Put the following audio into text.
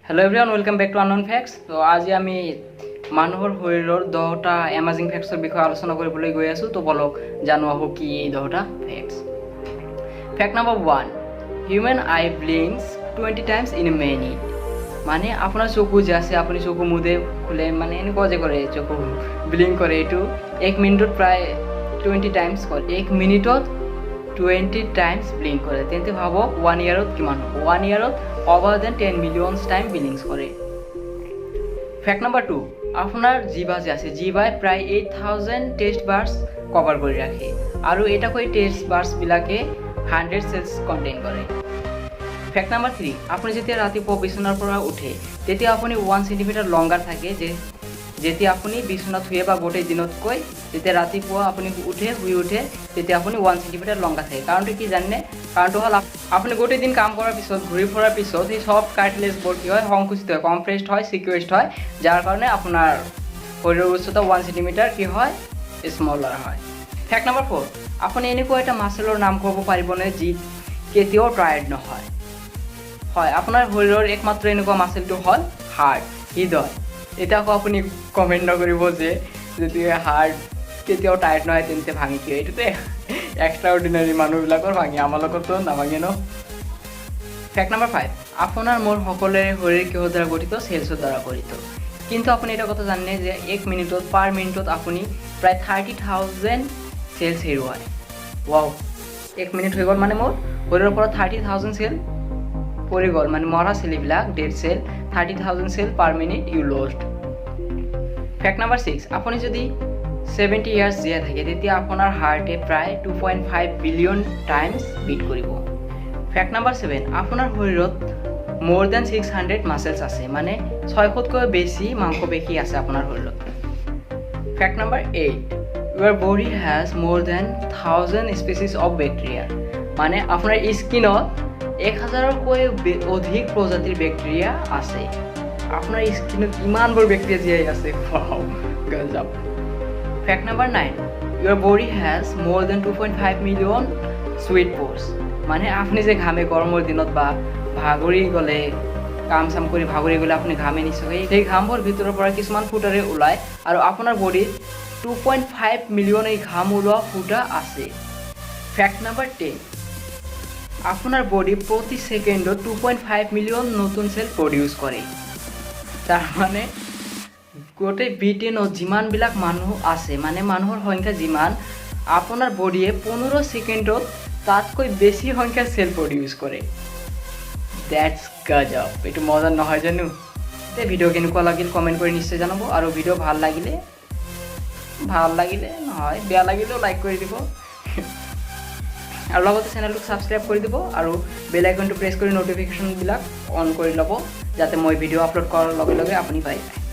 Hello everyone, welcome back to Unknown Facts. ত' আজি আমি মানুহৰ শৰীৰৰ 10টা এমাজিং ফেক্টছৰ বিষয়ে আলোচনা কৰিবলৈ গৈ আছোঁ। ত' বলক জানো আহোঁ কি এই 10টা facts. Fact number 1, human eye blinks 20 times in a minute. মানে আপোনাৰ চকু যে আছে, আপুনি চকু মুদে খোলে, মানে এনেকুৱা যে কৰে, চকু ব্লিংক কৰে, এইটো এক মিনিটত প্ৰায় 20 টাইমছ কৰে। এক মিনিটত 20 টাইমছ ব্লিংক কৰে, তেন্তে ভাবক ওৱান ইয়াৰত কিমান হ'ব? ওৱান ইয়াৰত over than 10 millions time blinks কৰে। ফেক্ট নাম্বাৰ 2, আপোনাৰ জিভা যে আছে, জিভাই প্ৰায় 8000 টেষ্ট বাডছ কভাৰ কৰি ৰাখে আৰু এটাকৈ টেষ্ট বাডছবিলাকে 100 চেলছ কণ্টেইন কৰে। ফেক্ট নাম্বাৰ 3, আপুনি যেতিয়া ৰাতিপুৱা বিচনাৰ পৰা উঠে, তেতিয়া আপুনি 1 চেণ্টিমিটাৰ লংগাৰ থাকে যে যেতিয়া আপুনি বিচনাত শুয়ে বা গোটেই দিনতকৈ যেতিয়া ৰাতিপুৱা আপুনি উঠে, শুই উঠে, তেতিয়া আপুনি 1 চেণ্টিমিটাৰ লংগা থাকে। কাৰণটো কি জানেনে? কাৰণটো হ'ল আপুনি গোটেই দিন কাম কৰাৰ পিছত, ঘূৰি ফুৰাৰ পিছত সেই চফ্ট কাৰ্টিলেজবোৰ কি হয়? সংকুচিত হয়, কম্প্ৰেছড হয়, চিকুৱেছড হয়, যাৰ কাৰণে আপোনাৰ শৰীৰৰ উচ্চতা 1 চেণ্টিমিটাৰ কি হয়? স্মলাৰ হয়। ফেক্ট নাম্বাৰ 4, আপুনি এনেকুৱা এটা মাচেলৰ নাম ক'ব পাৰিবনে যি কেতিয়াও টায়াৰ্ড নহয়? হয়, আপোনাৰ শৰীৰৰ একমাত্ৰ এনেকুৱা মাচেলটো হ'ল হাৰ্ট, হৃদয়। এতিয়া আকৌ আপুনি কমেণ্ট নকৰিব যে যদি হাৰ্ট কেতিয়াও টায়াৰ্ড নহয়, তেন্তে ভাঙি কিয়? এইটোতো এক্সট্ৰা অৰ্ডিনাৰী মানুহবিলাকৰ ভাঙে, আমাৰ লগততো নাভাঙে ন? ফেক্ট নাম্বাৰ 5, আপোনাৰ মোৰ সকলোৰে শৰীৰ কিহৰ দ্বাৰা গঠিত? চেলছৰ দ্বাৰা গঠিত। কিন্তু আপুনি এটা কথা জানেনে যে এক মিনিটত, পাৰ মিনিটত আপুনি প্ৰায় 30,000 চেলছ হেৰুৱায়? ৱাও! এক মিনিট হৈ গ'ল মানে মোৰ শৰীৰৰ পৰা 30,000 চেল পৰি গ'ল, মানে মৰা চেল এইবিলাক, dead cell. 30,000 cell per minute you lost. Fact number 6, আপুনি যদি 70 ইয়াৰ্ছ জীয়াই থাকে, তেতিয়া আপোনাৰ হাৰ্টে প্ৰায় 2.5 billion times beat কৰিব। ফেক্ট নাম্বাৰ 7, আপোনাৰ শৰীৰত more than 600 muscles আছে, মানে 600তকৈ বেছি মাংসপেশী আছে আপোনাৰ শৰীৰত। Fact number 8, your body has more than 1000 species of bacteria. মানে আপোনাৰ স্কিনত 1000তকৈ অধিক প্ৰজাতিৰ বেক্টেৰিয়া আছে। আপোনাৰ স্কিনত ইমানবোৰ বেক্টেৰিয়া জীয়াই আছে, ৱাও, গজব! Fact number 9, your body has more than 2.5 million sweat pores. মানে আপুনি যে ঘামে গৰমৰ দিনত বা ভাগৰি গ'লে, কাম চাম কৰি ভাগৰি গ'লে আপুনি ঘামে নিশ্চয়, সেই ঘামবোৰ ভিতৰৰ পৰা কিছুমান ফুটাৰে ওলায় আৰু আপোনাৰ বডিত 2.5 মিলিয়ন এই ঘাম ওলোৱা ফুটা আছে। ফেক্ট নাম্বাৰ 10, আপোনাৰ বডি প্ৰতি ছেকেণ্ডত 2.5 মিলিয়ন নতুন চেল প্ৰডিউচ কৰে। তাৰমানে গোটেই ব্ৰিটেইনত যিমানবিলাক মানুহ আছে, মানে মানুহৰ সংখ্যা যিমান, আপোনাৰ বডিয়ে 15 ছেকেণ্ডত তাতকৈ বেছি সংখ্যাৰ চেল প্ৰডিউচ কৰে। That's গজব! এইটো মজা নহয় জানো? এতিয়া ভিডিঅ' কেনেকুৱা লাগিল কমেণ্ট কৰি নিশ্চয় জনাব আৰু ভিডিঅ' ভাল লাগিলে, ভাল লাগিলে নহয়, বেয়া লাগিলেও লাইক কৰি দিব আৰু লগতে চেনেলটোক ছাবস্ক্ৰাইব কৰি দিব আৰু বেল আইকনটো প্ৰেছ কৰি ন'টিফিকেশ্যনবিলাক অন কৰি ল'ব, যাতে মই ভিডিঅ' আপলোড কৰাৰ লগে লগে আপুনি পাই যায়।